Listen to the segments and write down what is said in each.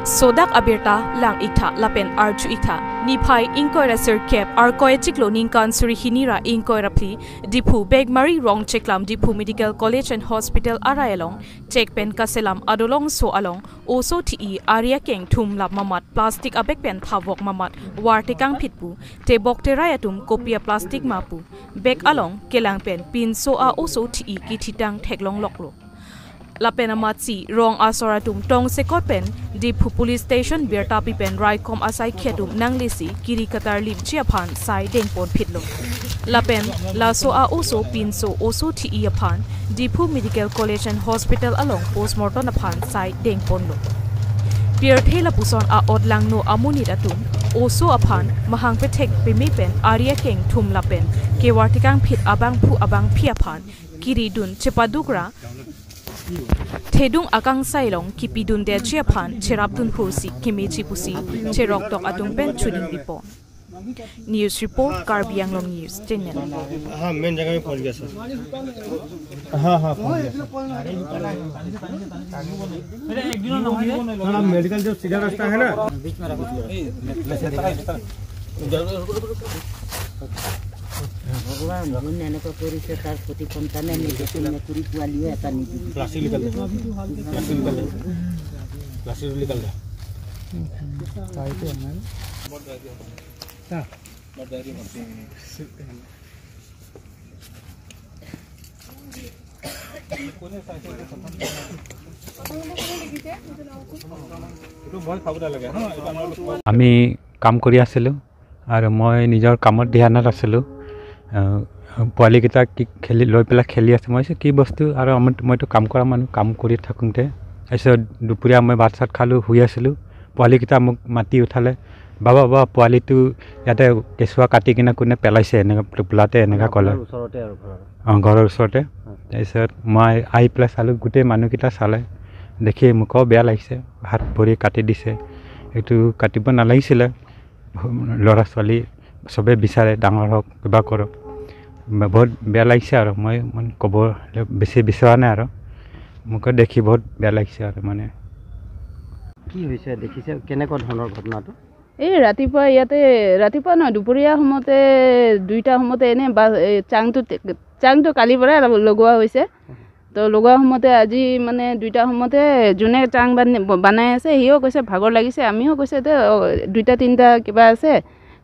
Sodak abirta lang ikta lapen archu ikta niphai ingkoira sir cap ar koy chiklo ningkan suri hinira ingkoira pli Diphu Begmari Rong Cheklam Diphu Medical College and Hospital arayalong check pen kaselam adolong so along oso thi aria keng thum lap mamat plastic abek pen thavok mamat wartikang phitpu te bok te rayatum kopia plastic mapu bek along kelang pen pin so a oso thi ki thitang theklong loklo lapen amatsi rong asoratum tong sekot pen Diphu Police Station birtapi pen raikom asai khetum nanglisi kiri katar lip chiaphan sai dengpon phitlo lapen laso a oso pinso oso thi aphan Diphu Medical College and Hospital along postmortem aphan sai dengpon lo pier thela puson a odlang no amunit atum oso aphan mahang pethek pemi pen aria keng thum lapen kewartikang phit abang phu abang phiaphan kiri dun chepadukra thedung akang sailong kipidun de chiaphan cherapdun hursi kimechi pusi cherok tok atung pen chuding dipo. News report Karbi Anglong News Channel. हाँ main जगह में पहुंच गया sir. हाँ हाँ पहुंच गया। हाँ मेडिकल जो सीधा रास्ता है ना बीच में रखो। ভগৱান যোনে এনেকুৱা কৰিছে তাৰ প্ৰতি সন্তানে নিদিছিল মেকুৰী পোৱালিও এটা নিদিব। প্লাষ্টিক নিকাল দে, প্লাষ্টিক নিকাল দে, প্লাষ্টিক নিকাল দে। আমি কাম কৰি আছিলোঁ আৰু মই নিজৰ কামত ধ্যানত আছিলোঁ। পোৱালিকেইটা কি খেলি লৈ পেলাই খেলি আছে, মই কি বস্তু আৰু মইতো কাম কৰা মানুহ, কাম কৰি থাকোঁতে তাৰপিছত দুপৰীয়া মই ভাত চাত খালোঁ, শুই আছিলোঁ। পোৱালিকেইটা মোক মাতি উঠালে, বাবা বাবা পোৱালিটো ইয়াতে কেঁচুৱা কাটি কিনে কোনে পেলাইছে এনেকুৱা টোপোলাতে এনেকুৱা ক'লে। অঁ ঘৰৰ ওচৰতে। তাৰপিছত মই আহি পেলাই চালোঁ, গোটেই মানুহকেইটা চালে, দেখি মোকো বেয়া লাগিছে, হাত ভৰি কাটি দিছে। এইটো কাটিব নালাগিছিলে, ল'ৰা ছোৱালী চবেই বিচাৰে ডাঙৰ হওক কিবা কৰক। বহুত বেয়া লাগিছে আৰু মই মানে ক'ব বেছি বিচৰা নাই আৰু মোকো দেখি বহুত বেয়া লাগিছে আৰু মানে কি হৈছে দেখিছে কেনেকুৱা ধৰণৰ ঘটনাটো? এই ৰাতিপুৱা ইয়াতে ৰাতিপুৱা নহয় দুপৰীয়া সময়তে 2টা সময়তে এনে চাংটো কালিৰ পৰাই লগোৱা হৈছে। তো লগোৱা সময়তে আজি মানে 2টা সময়তে যোনে চাং বনাই আছে সিও কৈছে ভাগৰ লাগিছে, আমিও কৈছে 2টা 3টা কিবা আছে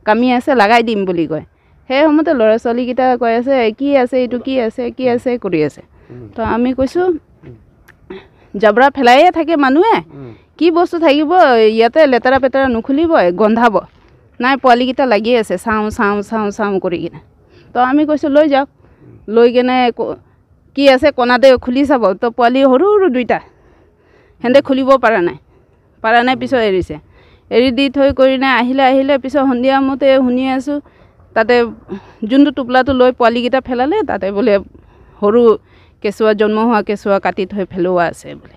কামি আছে লগাই দিম বুলি কয়। সেই সময়তে ল'ৰা ছোৱালীকেইটা কৈ আছে কি আছে এইটো, কি আছে কি আছে কৰি আছে। তো আমি কৈছোঁ জাবৰা পেলাইয়ে থাকে মানুহে, কি বস্তু থাকিব ইয়াতে, লেতেৰা পেতেৰা নুখুলিব গন্ধাব। নাই পোৱালিকেইটা লাগি আছে চাওঁ চাওঁ চাওঁ চাওঁ কৰি কিনে। তো আমি কৈছোঁ লৈ যাওক, লৈ কেনে কি আছে কণাতে খুলি চাব। তো পোৱালি সৰু সৰু 2টা সেহেঁতে খুলিব পৰা নাই, পিছত এৰিছে। এৰি দি থৈ কৰি নাই আহিলে পিছত সন্ধিয়া মতে শুনি আছোঁ তাতে যোনটো টোপোলাটো লৈ পোৱালিকেইটা পেলালে তাতে বোলে সৰু কেঁচুৱা জন্ম হোৱা কেঁচুৱা কাটি থৈ পেলোৱা আছে বোলে,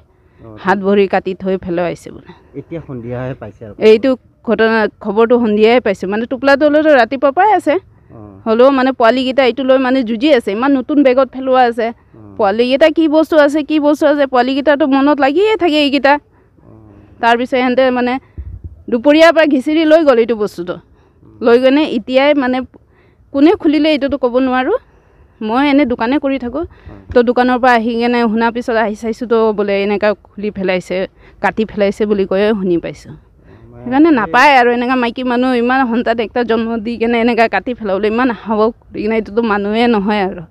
হাত ভৰি কাটি থৈ পেলোৱাইছে বোলে। এতিয়া সন্ধিয়াহে পাইছে আৰু এইটো ঘটনা খবৰটো সন্ধিয়াই পাইছোঁ। মানে টোপোলাটো হ'লেতো ৰাতিপুৱা পাই আছে, হ'লেও মানে পোৱালিকেইটা এইটো লৈ মানে যুঁজি আছে, ইমান নতুন বেগত পেলোৱা আছে। পোৱালিকেইটা কি বস্তু আছে কি বস্তু আছে পোৱালিকেইটাতো মনত লাগিয়ে থাকে এইকেইটা। তাৰপিছত সিহঁতে মানে দুপৰীয়াৰ পৰা ঘিচিৰি লৈ গ'ল এইটো বস্তুটো, লৈ গ'লে এতিয়াই মানে কোনে খুলিলে এইটোতো ক'ব নোৱাৰোঁ। মই এনে দোকানে কৰি থাকোঁ, তো দোকানৰ পৰা আহি কেনে শুনাৰ পিছত আহি চাইছোঁ তো বোলে এনেকুৱা খুলি পেলাইছে কাটি পেলাইছে বুলি কৈয়ে শুনি পাইছোঁ। সেইকাৰণে নাপায় আৰু এনেকুৱা মাইকী মানুহ ইমান সন্তান একটা জন্ম দি কেনে এনেকুৱা কাটি পেলাবলৈ ইমান সাহস কৰি কিনে, এইটোতো মানুহে নহয় আৰু।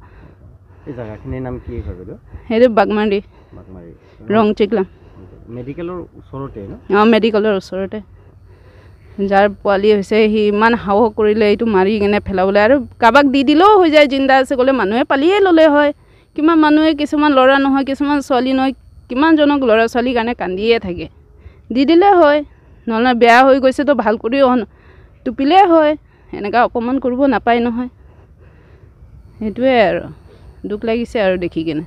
এই জেগাখিনিৰ নাম কি হয় বাইদেউ? সেইটো বাগমাৰী, ৰং চিকলাম। মেডিকেলৰ ওচৰতে ন? অঁ মেডিকেলৰ ওচৰতে। যাৰ পোৱালি হৈছে সি ইমান সাহস কৰিলে এইটো মাৰি কেনে পেলাবলৈ, আৰু কাৰোবাক দি দিলেও হৈ যায়, জিন্দা আছে ক'লে মানুহে পালিয়ে ল'লে হয়। কিমান মানুহে কিছুমান ল'ৰা নহয় কিছুমান ছোৱালী নহয়, কিমানজনক ল'ৰা ছোৱালীৰ কাৰণে কান্দিয়ে থাকে, দি দিলে হয়। নহ'লে বেয়া হৈ গৈছেতো ভাল কৰি টুপিলেই হয়, এনেকুৱা অপমান কৰিব নাপায় নহয়। সেইটোৱে আৰু দুখ লাগিছে আৰু দেখি কেনে।